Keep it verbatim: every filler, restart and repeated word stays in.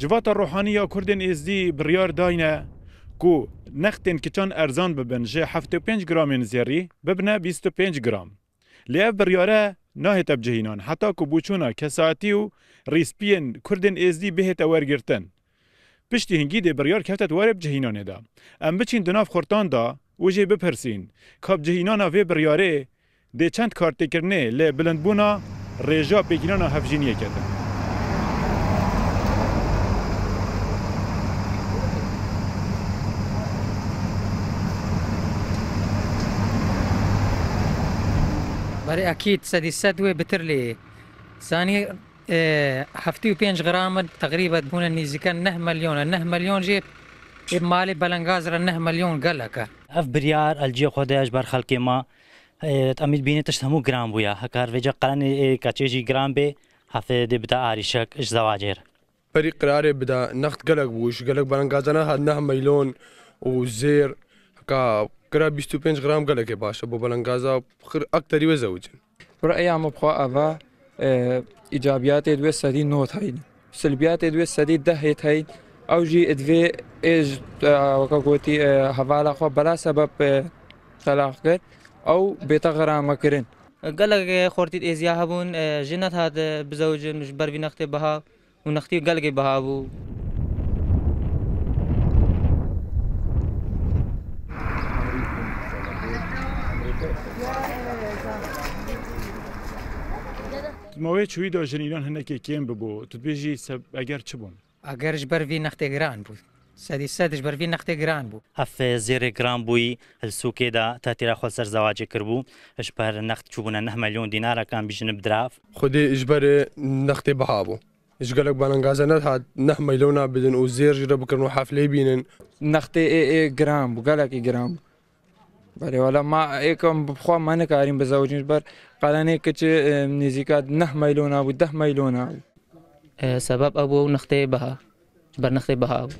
Civata Ruhanî ya Kurdên Êzdî biryar dayne ku nextên kiçan erzan bibin, ji heftê û pênc gramên zêrî bibine bîst û pênc gram. Lê ev biryare nahête bicihînan, heta ku bûçûna kesatî û rîspiyên Kurdên Êzdî bihête wergirtin. Piştî hingî dê biryar kefte di warê bicihînanê de. Em biçîn di nav xurtan de û jê bipirsîn, ka bicihînana vê biryarê dê çend kartêkirinê li bilindbûna rêja pêkînana hevjîniyê ketin. Berê ekîd sedî sed wê bitir lê. Zanî, e, heftê û pênc gram in, teqrîben bûne nêzîke neh milyon e. Neh milyon jî ê malê belengaz re neh milyon gelek e. Ev biryar el cihê xwe de ji ber xelkê me, e, em ê dibînin tişt hemû giran bûye. Heke her vêca qelenê ê keçê jî giran bê, hevê dê bide arîşek ji zewacê re. Berî qirarê bide next gelek bû, ji gelek belengazane hat neh milyon û zêr, heka kira bîst û pênc gram gelekê baş e, bo belengaza xir akterî wê zewicin. Bi reya min bi xwe ev e, e, îcabiyatê di wê sedî nod heyn. Silbiyatê di wê sedî deh hêt heyn. Ew jî divê ê ji, e, weke gotî, e, hevala xwe bela sebeb, e, telaq kir. Ew bête xiramekirin. Gelek xortî êziya hebûn, e, jê nedihat, e, bizewicin ji ber vî nextê biha û nextî gelekî biha bû. Di mawê çûyî de jinînan hinekê kêm bibû. Tu dibêjî seb-, eger çi bûn? Eger ji ber vî nextê giran bû. Sedî sed ji ber vî nextê giran bû. Ev zêrê giran bûyî li sûkê de tetîra xwe ser zewacê kiribû. Ji ber next çûbûne neh milyon dînarek em bîjin bi dirav. Xwedê ji ber nextê biha bû. Ji gelek balangaza nedihat neh meylona bidin û zêr ji re bikirin û heflê bînin. Nextê ê, ê giran bû, gelekî giran bû. Belê, wela ma êkam bi xwe me nikarîn bizewicin ji ber qelenê kiçi, e, nêzîka neh meylona bû, deh meylona bû. E, sebeb ew bû nextê biha. Ji ber nextê biha bû.